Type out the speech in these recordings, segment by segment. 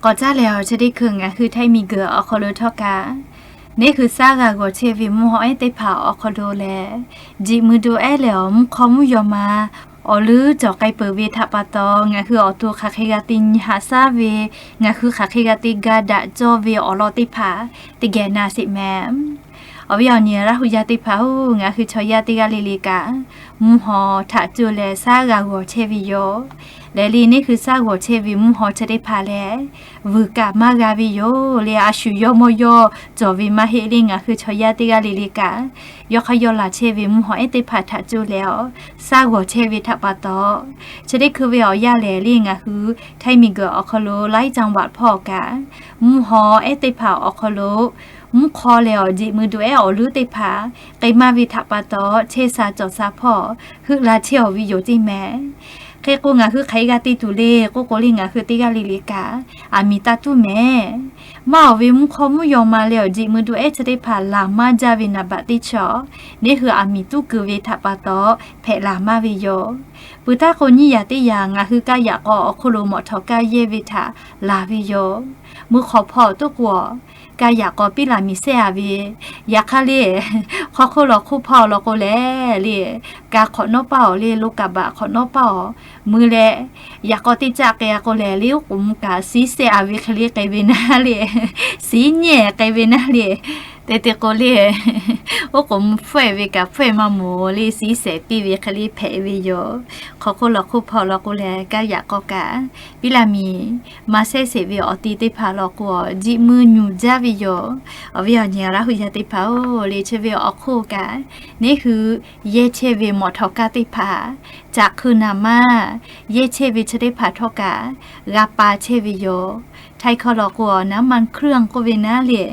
K'awꞈ caˇ leh awˬ chi teˇ hkui ngaˬ hui htaiˇ miˬguiˬ awˬ hk'aw lo htawˇ kaꞈ, neˇ hui saˉ g'a g'awˬ chehˇ ve mvuhˇ hawˉ ehˉ teˇ hpaˍ awˬ hk'aw lo leh, jiꞈ mui do ehˉ leh awˬ mvuhˇ hk'awˇ mvuhˇ yaw ma awˬ leuˉ cawˬ k'ai peuˬ ve htaꞈ pa taw, ngaˬ hui awˬ to hk'aˬ hk'e g'a te nyi haꞈ shaˉ ve, ngaˬ hui hk'aˬ hk'e g'a te ga daꞈ cawˇ ve awˬ lawn teˇ hpaˍ teˇ geh na sheˍ mehˍ. Awˬ viˉ awˬ nyi Laˇ hu yaˇ teˇ hpaˍ-oˬ, ngaˬ hui chaw yaˇ teˇ g'aˇ le le kaꞈ, mvuhˇ hawˉ htaꞈ coˇ leh saˉ g'a g'awˬ chehˇ ve yoˬ. Lehˬ le, neˇ hui saˉ g'awˬ chehˇ ve mvuhˇ hawˉ chi teˇ hpaˍ lehˬ, vuiˬ kaꞈ maˇ g'a ve yoˬ le. A shu yawˇ mawˇ yawˇ cawˬ ve maˇ heˆ le. Ngaˬ hui chaw yaˇ teˇ g'aˇ le le kaꞈ, yawˇ hk'aˇ yawˇ laˬ chehˇ ve mvuhˇ hawˉ ehˉ teˇ hpaˍ htaꞈ coˇ leh awˬ saˉ g'awˬ chehˇ ve htaꞈ pa taw, chi teˇ hkui ve awˬ yanˇ lehˬ le, ngaˬ hui htaiˇ miˬguiˬ awˬ hk'aw lo laiˉ caˇ vaꞈ hpawˇ kaꞈ, mvuhˇ hawˉ ehˉ teˇ hpaˍ awˬ hk'aw lo mvuhˇ hk'awˇ leh awˬ jiꞈ mui do ehˉ awˬ leuˉ teˇ hpaˍ k'ai maˇ ve htaꞈ pa taw, chehˇ sha cawˬ sha hpawˇ heuˆ la chehˇ awˬ ve yoˬ teˇ mehˍ. Hk'e k'o, ngaˬ hui hk'aˬ hk'e g'a te tuˬ le k'oˆ k'o le, ngaˬ hui teˇ g'aˇ le le kaꞈ aˬ miˍ taˇ tuˉ mehˍ. Maˇ awˬ ve mvuhˇ hk'awˇ mvuhˇ yaw ma leh awˬ jiꞈ mui do ehˉ chi teˇ hpaˍ laˬ maˇ jaˇ ve naˍ baꞈ teˇ chaw, neˇ hui aˬ miˍ tuˉ keu ve htaꞈ pa taw, hpehꞈ laˬ maˇ ve yoˬ. Peuˬ taˇ k'o, nyiˇ yaꞈ teˇ yaꞈ ngaˬ hui kaˇ yaꞈ k'aw awˬ hk'oˆ lo mawꞈ htawˍ kaˇ yehˇ ve htaꞈ laˬ ve yoˬ. Mui hk'awꞈ hpawˇ toˉ k'o, kaˇ yaꞈ k'aw piˉ laˬ miˬ sehˉ a ve, yaꞈ hk'aˇ le, hk'aw hk'oˆ lawˬ hk'oˆ hpawˇ law k'o lehˬ le, ka hk'awꞈ nawˉ paˇ awˬ le, lo kaˍ baꞈ hk'awꞈ nawˉ paˇ awˬ, mui leh yaꞈ k'aw teˇ caˆ k'ai a k'o lehˬ le, oˉ k'oˍ mvuh kaꞈ siˉ sehˉ a ve hk'e le k'ai ve naˉ le, siˉ nyi k'ai ve naˉ le. Te te k'o le, oˉ k'oˍ mvuh hpfuhˆ ve kaꞈ hpfuhˆ maˇ mawˬ le, siˉ sehˉ piˇ ve hk'e le hpehꞈ ve yoˬ. Hk'aw hk'oˆ lawˬ hk'oˆ hpawˇ law k'o lehˬ, kaˇ yaꞈ k'aw kaꞈ piˉ laˬ miˬ maˇ sehˉ sheˍ ve awˬ ti teˇ hpaˍ law k'o, jiꞈ mui nyuˬ jaˇ ve yoˬ. Awˬ viˉ awˬ nyi Laˇ hu yaˇ teˇ hpaˍ-oˬ, le chi ve awˬ hk'oˆ kaꞈ, neˇ hui yehˇ chehˇ ve mawꞈ htawˍ kaˇ teˇ hpaˍ, caꞈ hkui naˍ maˇ yehˇ chehˇ ve chi teˇ hpaˍ htawˇ kaꞈ g'a pa chehˇ ve yoˬ. Htaiˇ hkawˇ law k'o, น้ำมันเครื่อง k'oˆ ve naˉ le,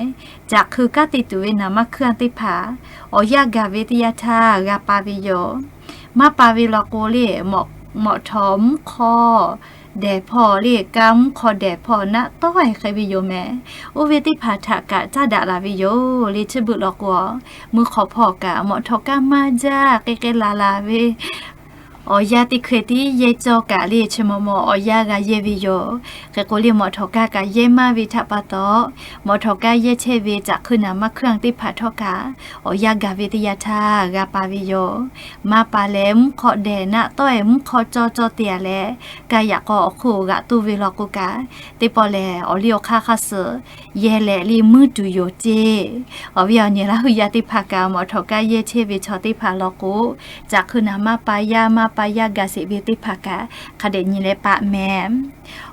caꞈ hkui kanˉ te tuˬ ve naˍ maˇ hkuiˉ a teˇ hpaˍ awˬ yanˇ gaˬ ve teˇ yanˇ htaˇ g'a pa ve yoˬ. Maˇ pa ve law k'o le, mawꞈ htawˍ mvuhˇ hk'aw dehˬ hpawˇ le, ka mvuhˇ hk'aw dehˬ hpawˇ naˆ tawˆ e hk'e ve yoˬ mehˍ. Oˇ ve teˇ hpaˍ htaꞈ kaꞈ caˇ daꞈ laˬ ve yoˬ le. Chi beuꞈ law k'o, mui hk'awꞈ hpawˇ kaꞈ mawꞈ htawˍ kaˇ maˇ jaˇ k'e k'e la la ve awˬ yanˇ teˇ hkui tiˉ yehˇ cawˇ kaꞈ le, chi maw maw awˬ yanˇ g'a yehˇ ve yoˬ. Hk'e k'o le, mawꞈ htawˍ kaˇ kaꞈ yehˇ maˇ ve htaꞈ pa taw, mawꞈ htawˍ kaˇ yehˇ chehˇ ve caꞈ hkui naˍ maˇ hkuiˉ a teˇ hpaˍ htawˇ kaꞈ awˬ yanˇ gaˬ ve teˇ yanˇ htaˇ g'a pa ve yoˬ. Maˇ pa leh mvuhˇ hk'aw dehˬ naˆ tawˆ e mvuhˇ hk'aw cawˇ cawˇ te a leh, ka yaꞈ k'aw awˬ hk'oˆ g'aꞈ toˇ ve law k'o kaꞈ, teˇ pawˆ lehˬ awˬ liˇ awˬ hk'aˇ hk'aˇ suh yehˇ leh le muiˉ tuˬ yoˬ ceˇ. Awˬ viˉ awˬ nyi Laˇ hu yaˇ teˇ hpaˍ kaꞈ, mawꞈ htawˍ kaˇ yehˇ chehˇ ve chaw teˇ hpaˍ law k'o, caꞈ hkui naˍ maˇ pa yaˇ maˇ pa yaˇ gaˬ sheˍ ve teˇ hpaˍ kaꞈ hk'a dehꞈ nyi leh paˆ mehˍ.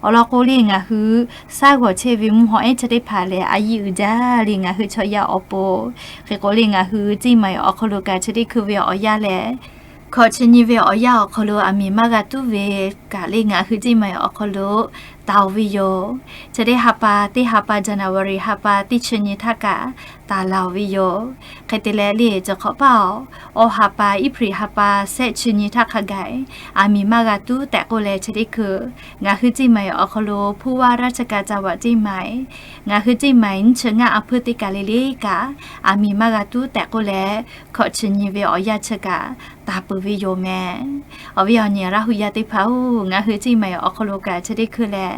Awˬ lawn k'o le, ngaˬ hui shaˉ g'awˬ chehˇ ve mvuhˇ hawˉ ehˉ chi teˇ hpaˍ lehˬ, a yiˇ uiˍ jaˇ le. Ngaˬ hui chaw yaˇ awˬ pon, hk'e k'o le, ngaˬ hui Ceˇ maiˍ awˬ hk'aw lo kaꞈ chi teˇ hkui ve awˬ yanˇ lehˬ, hkawꞈ chi nyi ve awˬ yanˇ awˬ hk'aw lo aˬ miˍ maˇ g'a tuˉ ve kaꞈ le, ngaˬ hui Ceˇ maiˍ awˬ hk'aw lo taˍ oˬ ve yoˬ. Chi teˇ ha pa, teˇ ha pa January ha pa teˇ chi nyi htaˇ kaꞈ taˍ laˬ oˬ ve yoˬ. Hk'e te leh le, cawˬ hk'awꞈ paˇ awˬ, awˬ ha pa April ha pa shehˆ chi nyi htaˇ hk'a gaˬ aˬ miˍ maˇ g'a tuˉ tehꞈ k'oˆ leh, chi teˇ hkui ngaˬ hui Ceˇ maiˍ awˬ hk'aw lo ผู้ว่าราชการจังหวัดเชียงใหม่ ngaˬ hui Ceˇ maiˍ nyiˇ chi ngaˇ a hpeuˇ teˇ kaˬ le le kaꞈ aˬ miˍ maˇ g'a tuˉ tehꞈ k'oˆ leh, hkawꞈ chi nyi ve awˬ yanˇ chi kaꞈ taˍ peuˬ ve yoˬ mehˍ. Awˬ viˉ awˬ nyi Laˇ hu yaˇ teˇ hpaˍ-oˬ, ngaˬ hui Ceˇ maiˍ awˬ hk'aw lo kaꞈ chi teˇ hkui lehˬ,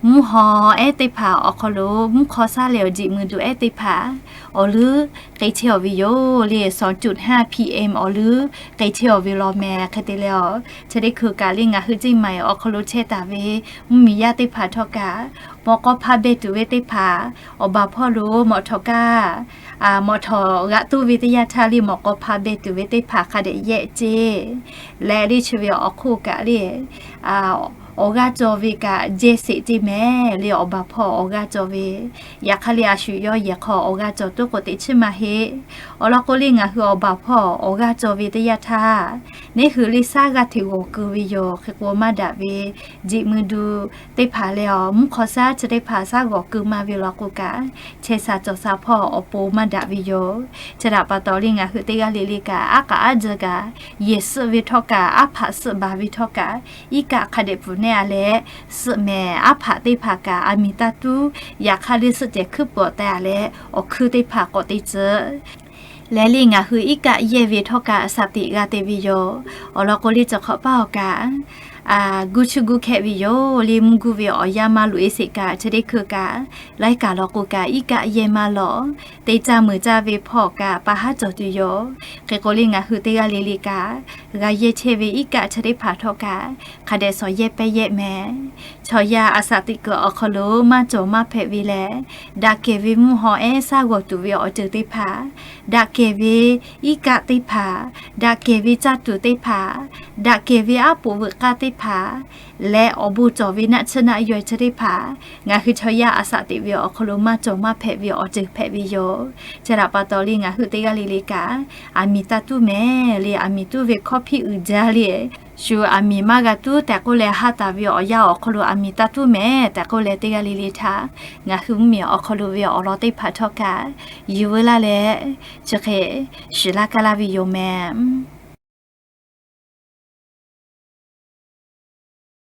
mvuhˇ hawˉ ehˉ teˇ hpaˍ awˬ hk'aw lo mvuhˇ hk'aw shaˉ leh awˬ jiꞈ mui do ehˉ teˇ hpaˍ awˬ leuˉ k'ai chehˇ awˬ ve yoˬ le. สองจุดห้า PM awˬ leuˉ k'ai chehˇ awˬ ve law mehˍ. Hk'e te leh awˬ, chi teˇ hkui kaꞈ le ngaˬ hui Ceˇ maiˍ awˬ hk'aw lo chehˇ taˍ ve mvuhˇ miˬ yaˇ teˇ hpaˍ htawˇ kaꞈ, mawꞈ k'aw hpa beh tuˬ ve teˇ hpaˍ awˬ baˬ hpawˇ lo mawꞈ htawˍ kaˇ, mawꞈ htawˍ g'aꞈ toˇ ve teˇ yanˇ htaˇ le, mawꞈ k'aw hpa beh tuˬ ve teˇ hpaˍ hk'a dehꞈ yehˆ ceˇ leh le, chi ve awˬ hk'oˆ kaꞈ le awˬ g'aˇ cawˬ ve kaꞈ jehˇ sheˍ ceˇ mehˍ le. Awˬ baˬ hpawˇ awˬ g'aˇ cawˬ ve, yaꞈ hk'aˇ le a shu yawˇ yehˬ hk'aw awˬ g'aˇ cawˬ tuˉ k'o teꞈ chiˉ maˇ heˆ. Awˬ lawn k'o le, ngaˬ hui awˬ baˬ hpawˇ awˬ g'aˇ cawˬ ve teˇ yanˇ htaˇ, neˇ hui le shaˉ g'aˇ hteꞈ g'awˬ keu ve yoˬ. Hk'e k'o maˇ daꞈ ve jiꞈ mui do teˇ hpaˍ leh awˬ mvuhˇ hk'aw shaˉ chi teˇ hpaˍ shaˉ g'awˬ keu maˇ ve law k'o kaꞈ, chehˇ sha cawˬ sha hpawˇ awˬ pon maˇ daꞈ ve yoˬ. Chi htaꞈ pa taw le, ngaˬ hui teˇ g'aˇ le le kaꞈ aˉ k'aꞈ aˉ jeuˬ kaꞈ, yehˬ suhˆ ve htawˇ kaꞈ, aˉ hpaꞈ suhˆ baˬ ve htawˇ kaꞈ, iˉ kaˆ hk'a dehꞈ pfuhˍ nehˇ a leh, suhˆ mehˍ aˉ hpaꞈ teˇ hpaˍ kaꞈ aˬ miˍ taˇ tuˉ, yaꞈ hk'aˇ le suhˆ cehˬ hkuiˉ peuˬ awˬ teh a leh, awˬ hkui teˇ hpaˍ k'awꞈ te tcuh leh le, ngaˬ hui iˉ kaˆ yehˇ ve htawˇ kaꞈ shaˍ tiꞈ g'a te ve yoˬ. Awˬ lawn k'o le, cawˬ hk'awꞈ paˇ awˬ kaꞈ A, guˇ chuˇ guˇ hkehˇ ve yoˬ le. Mvuhˇ guˇ ve awˬ yanˇ maˇ loꞈ e sheˍ kaꞈ, chi teˇ hkui kaꞈ laiˉ kaꞈ lawˬ k'o kaꞈ iˉ kaˆ yehˇ maˇ lawˬ. Teˇ caˇ meuˬ caˇ ve hpawˇ kaꞈ pa haˉ cawˬ tuˬ yoˬ. Hk'e k'o le ngaˬ hui teˇ g'aˇ le le kaꞈ g'a yehˇ chehˇ ve iˉ kaˆ chi teˇ hpaˍ htawˇ kaꞈ hk'a dehꞈ shawˍ yehˇ pehˇ yehˇ mehˍ. Chaw yaˇ a shaꞈ teꞈ kuiˬ awˬ hk'aw lo maˇ cawˬ maˇ hpehꞈ ve lehˬ, daꞈ kehˬ ve mvuhˇ haw ehˉ shaˉ g'awˬ tuˬ ve awˬ ceuˬ teˇ hpaˍ, daꞈ kehˬ ve iˉ kaˆ teˇ hpaˍ, daꞈ kehˬ ve caˇ tuˬ teˇ hpaˍ, daꞈ kehˬ ve aˉ poꞈ veuꞈ k'aˇ teˇ hpaˍ leh awˬ bon cawˬ ve naˆ tsuhˇ naˆ yaweh chi teˇ hpaˍ ngaˬ hui chaw yaˇ a shaꞈ teꞈ ve awˬ hk'aw lo maˇ cawˬ maˇ hpehꞈ ve awˬ ceuˬ hpehꞈ ve yoˬ. Chi htaꞈ pa taw le ngaˬ hui teˇ g'aˇ le le kaꞈ aˬ miˍ taˇ tuˉ mehˍ le. Aˬ miˍ tuˉ ve hkawˇ hpiˇ uiˍ jaˇ le. Shu aˬ miˍ maˇ g'a tuˉ tehꞈ k'oˆ leh haˉ taˍ ve awˬ yanˇ awˬ hk'aw lo aˬ miˍ taˇ tuˉ mehˍ tehꞈ k'oˆ leh teˇ g'aˇ le le htaꞈ ngaˬ hui mvuhˇ miˬ awˬ hk'aw lo ve awˬ lawn teˇ hpaˍ htawˇ kaꞈ yuˬ veu laˇ leh, chi hk'e shiˍ laˇ kaˇ laˇ ve yoˬ mehˍ.